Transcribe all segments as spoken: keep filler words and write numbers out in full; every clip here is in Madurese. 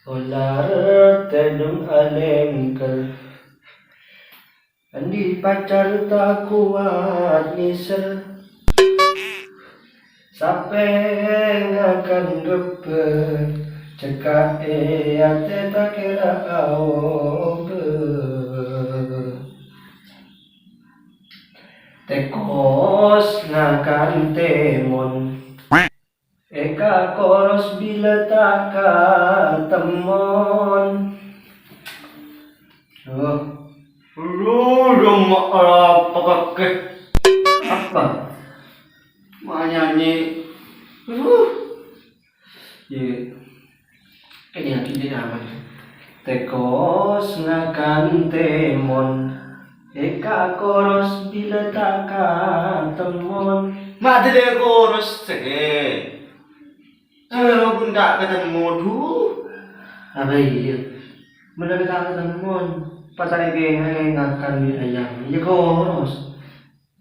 Olar tèdung alèngker. Andi' pacar ta' kowat nèser. Sapè ngakan rebbhâ, cekka' è atè ta' kèra aobâ. Tèkos ngakan tèmon. Èkakoros bilâ ta' katemmon. Oh. Lu, lu, ma-, apa kakè? Apa? Ma' nyanyi. Uh. Yâ. Kènè' lagi dâ' apa? Tèkos ngakan tèmon. Èkakoros bilâ ta' katemmon. Ma' dâlè koros, sè. Kalau pun ta' katemmon, duh. Apa iyâ? Bhender ta' katemmon. Pas saèkè ngakan mi' ayam. Iyâ koros.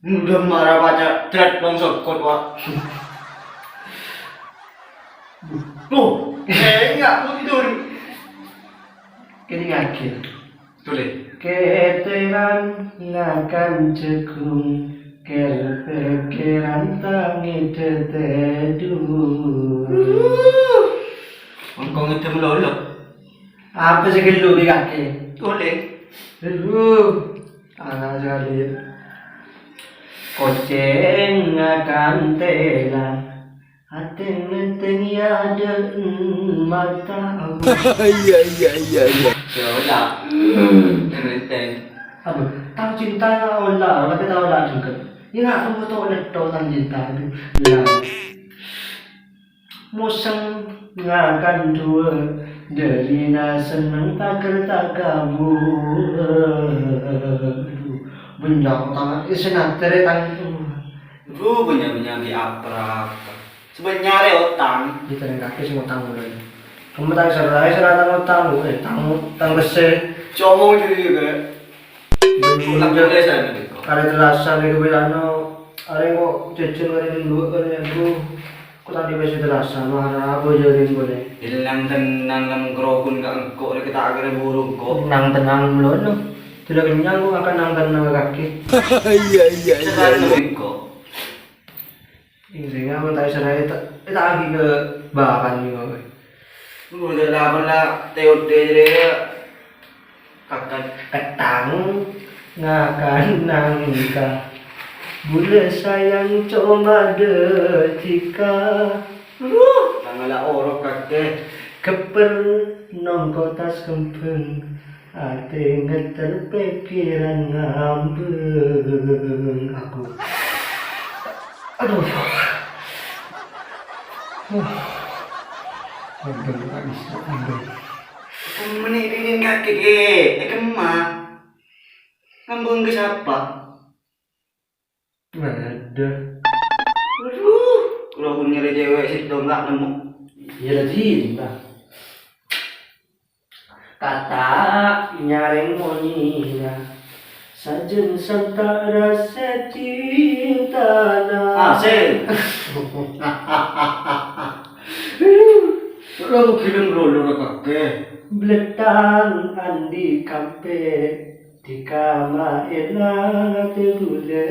Udah marah pacar, drat bang sokot, Pak. Oh, eh, enggak, mundur. Kènè' lagi. Tulis. Kètèran ngakan jhâghung, kèr-pèkkèran ta' ngèdhâ tèdung. Engko' ngèdhâ lolo. Apa sè ghâllu bi' kakè? Golèng. Aduh, ana' sakalè. Kocèng ngakan tèla. Atèng-nèntèng è adâ'na mata. Iyâ, iyâ, iyâ, iyâ. Yâ, iyâ. Atèng-nèntèng. Aduh, tang cinta ola, tapè ta' ola dhungkèt. Iyâ, nggak tunggu tau letto tang cinta. Aduh, iyâ. Mosèm ngakan duwâ', dâlina senneng pagher ta' kabur. Aduh, bânnya' otangnga, eh, sè natèrè tang. Aduh, bânnya'-bânnya' bi' apa-apa. Sabânnyarè otang. Iyâ, tadâ' kakè sè ngotang kaulâ. Kamu tang sèra, sèra tang otang, eh, tang, tang pèssè. Comong jârèya, Kak. Bânnya'. Ulang boleh saya nanti kok. Karè terasa lagi, anu, arè kok jhâjhân karè dulu, karè aku. Kok tadi pèssè terasa, marah, apa jârèya, boleh? Tenang-tenang, kamu kerokon ka engko', rè kita akhirnya burung kok. Tenang-tenang, belum, no. Tidak kenyang, kok akan nang tenang kaki. Iyâ, iyâ, iyâ, iyâ. Kok. Iyâ, sènga' mon ta' èsèraè, ta', ta' aghi ka bârâng nèko. Udah lah, pernah T O D jârèya. Kakan. Ketang ngakan nangka. Bulâ sayang coma detika. Tangala orok kakè. Kepper nongko tas kembang. Atè ngetter, pèkkèran ngambâng aku. Aduh. Huh. Ngambâng, Pak Isra, ngambâng. Kemma nè', rèng kakè, Kè. Eh, kemma. Ngambâng ka sapa? Ada. Aduh, kalau aku nyari cewek sih dong nggak nemu. Iya, tadi, Bang. Kata nyareng monyèna, sajân santa rasa cintana. Asik. Lo gelem lolo kakè. Bletang andi' kampè'. Tika ma' èlang atè bulâ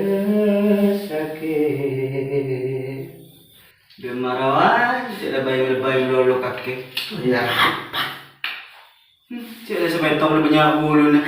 sakè'. Dâ' marawa, cè' lebay-lebay lolo kakè. Iya. Hmm, cè' la sapètong la bânnya' buluna.